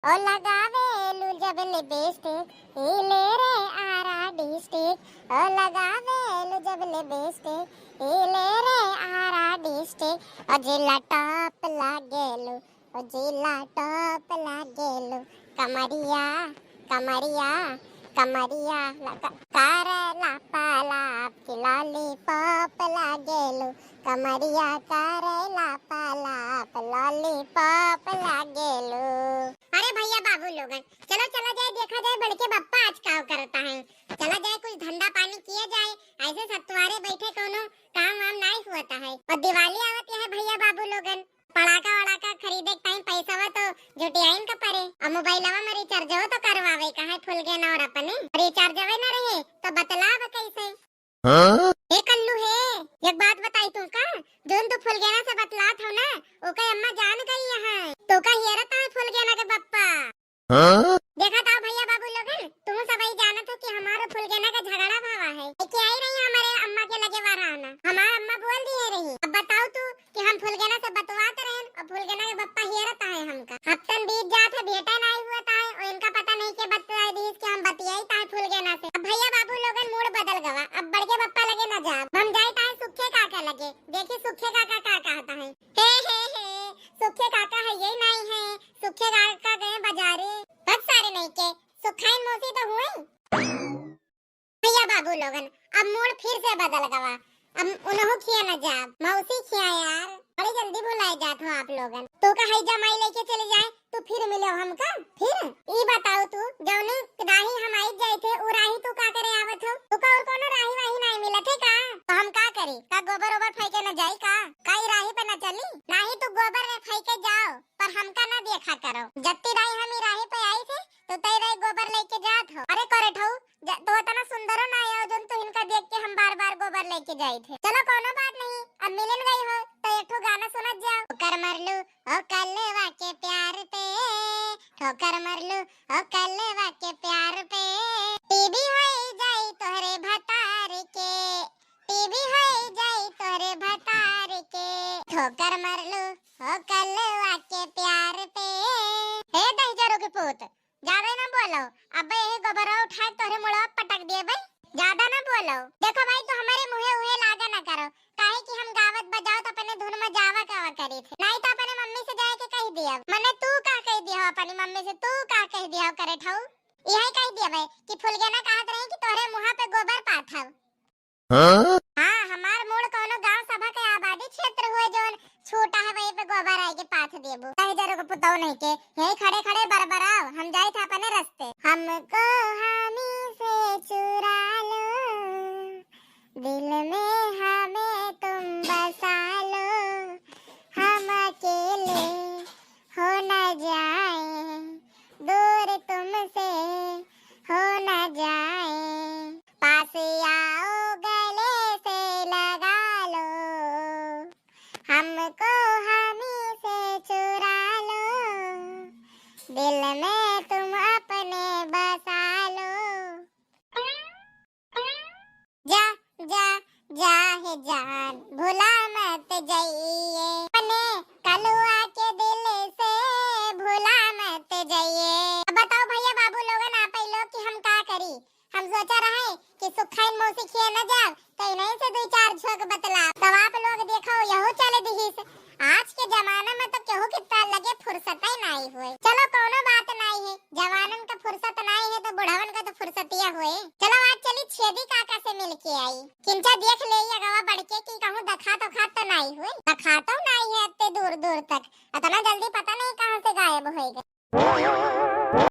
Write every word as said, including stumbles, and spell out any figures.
ओ लगावेलू जब लिपस्टिक, ई ले रे आरा डिस्ट्रिक्ट। ओ लगावेलू जब लिपस्टिक, ई ले रे आरा डिस्ट्रिक्ट। ओ जिला टॉप लागेलू, ओ जिला टॉप लागेलू। कमरिया, कमरिया, कमरिया लगा, करेला पालाप कि लॉलीपॉप लागेलू। कमरिया करेला पालाप, लॉलीपॉप लागेलू। अरे भैया बाबू लोगन, चलो चला जाए, देखा जाए बड़के बप्पा आज का करता है। चला जाए, कुछ धंधा पानी किया जाए, ऐसे सतवारे बैठे कोनो काम वाम नाई हुआ है। और दिवाली आवत है भैया बाबू लोगन, पड़ाका वड़ाका खरीदे के टाइम पैसा तो जुटियाइन का परे, और मोबाइलवा में रिचार्जवा तो करवावे का है फुलगेना और अपने, रिचार्जवे न रहे तो बतलाब कैसे? हाँ? ए कल्लू हे, एक बात बताई तू का, जोन तू फुलगेना से बतलात हो ना, ओका अम्मा जान गई है, तो का हियरत है फुलगेना के बप्पा। हाँ? देखा था भैया बाबू लोगन, तुम सबही जानत हो कि हमारो फुलगेना का झगड़ा भावा है, लेके आई रही हमारे अम्मा के लगे वाराना, हमार अम्मा बोल दिए रही। अब बताओ तू कि हम फुलगेना से बतवात रहन और फुलगेना के बप्पा हियरत आए हमका। हफ्तन बीत जात है, भेंटा नाई हुआ ताहे और इनका पता नहीं के बतला दीस कि हम बतियाई ताहे फुलगेना से। अब भैया बाबू लोगन मूड बदल गवा, अब बड़के बप्पा लगे न जाब, हम जाई ताहे सुखे काका लगे, देखी सुखे काका का कहता है। हे हे हे, सुखे काका है यही नहीं है, सुखे काका गए बाजारे। बस सारे नहीं के, सुखाइन मौसी तो हुए। भैया बाबू लोगन, अब मूड फिर से बदल गवा। अब उनहु खिया न जाब, मौसी खिया यार। बड़ी जल्दी भुलाए जात हो आप लोगन। तू का है जमाई लेके चले जाए, तू फिर मिलो हमका। फिर ई बताओ तू, जौने राही हम आई जाए थे, उ राही तू का करे आवत हो? तू का और कोनो राही वाही नहीं मिलत है का? तो हम का करी? का गोबर ओबर फेंके न जाई का? का ई राही पे न चली? नाही तू गोबर में फेंके जाओ, पर हमका ना देखा करो। जत्ती राही हम ई राही पे आई थे, तो तई राही गोबर लेके जात हो। अरे करे ठऊ, ज-, तो इतना सुंदरो ना आयो, जोन तो इनका देख के हम बार-बार गोबर लेके जाई थे। चलो, कोनो बात नहीं, अब मिलन गई हो, तो एक ठो गाना सुनत जाओ। ठोकर मरलू, ओ कलवा के प्यार पे, ठोकर मरलू, ओ कलवा के प्यार पे, टीवी होई जाई तोहरे भतार के, टीवी होई जाई तोहरे भतार के, ठोकर मरलू, ओ कलवा के प्यार पे। हे दहिजरो के पूत, ज्यादा ना बोलो, अबे यही गोबरवा उठाए तोहरे मुड़वा पटक दिए बे। ज्यादा ना बोलो। देखो भाई, तू हमारे मुँहे उहे लागा ना करो, काहे कि हम गावत बजावत अपने धुन में जावा कावा करी थे, नहीं तो अपने मम्मी से जाए के कह दिया। मने तू का कह दिया हो अपनी मम्मी से, तू का कह दिया हो करे ठऊ? यही कह दिया बे कि फुलगेना कहत रही कि तोहरे मुँहा पे गोबर पाथब। हाँ? हाँ, हमार मूड़ कौनो गांव सभा के आबादी क्षेत्र हुए, जोन छूटा है, वहीं पे गोबर आए के पाथ देबू। कहे जरो के पुतौ नहीं के, यही खड़े खड़े बरबराओ, हम जाए था अपने रास्ते। हमको हामी से चुरा लो, दिल में हमें तुम बसा लो, हम अकेले हो न जाए, दूर तुमसे हो न जाए। पास आओ, गले से लगा लो, हमको हामी से चुरा लो, दिल में तुम अपने बसा लो। जा, जा, जा हे जान, भुला मत जाइए, अपने कलुआ के दिल से भुला मत जाइए। अब बताओ भैया बाबू लोगन, आप ही लोग कि हम का करी? हम सोचा रहे कि सुखाइन मौसी खिया न जाब, तो इन्हीं से दो चार झोंक बतला। तब आप लोग देखो, यहू चल दिहिस। आज के जमाना में तो केहू के ताल लगे फुर्सत ही नहीं हुए। चलो, कोनो बात नहीं है, जवानन का फुर्सत नहीं है तो बुढ़वन का तो फुर्सतिया हुए। चलो, आज चली छेदी काका से मिल के आई, किंचा देख ले अगवा बढ़ के कि कहूँ दखा तो खात तो नहीं हुए। दखा तो नहीं है इतने दूर दूर तक, इतना जल्दी पता नहीं कहाँ से गायब हो गए।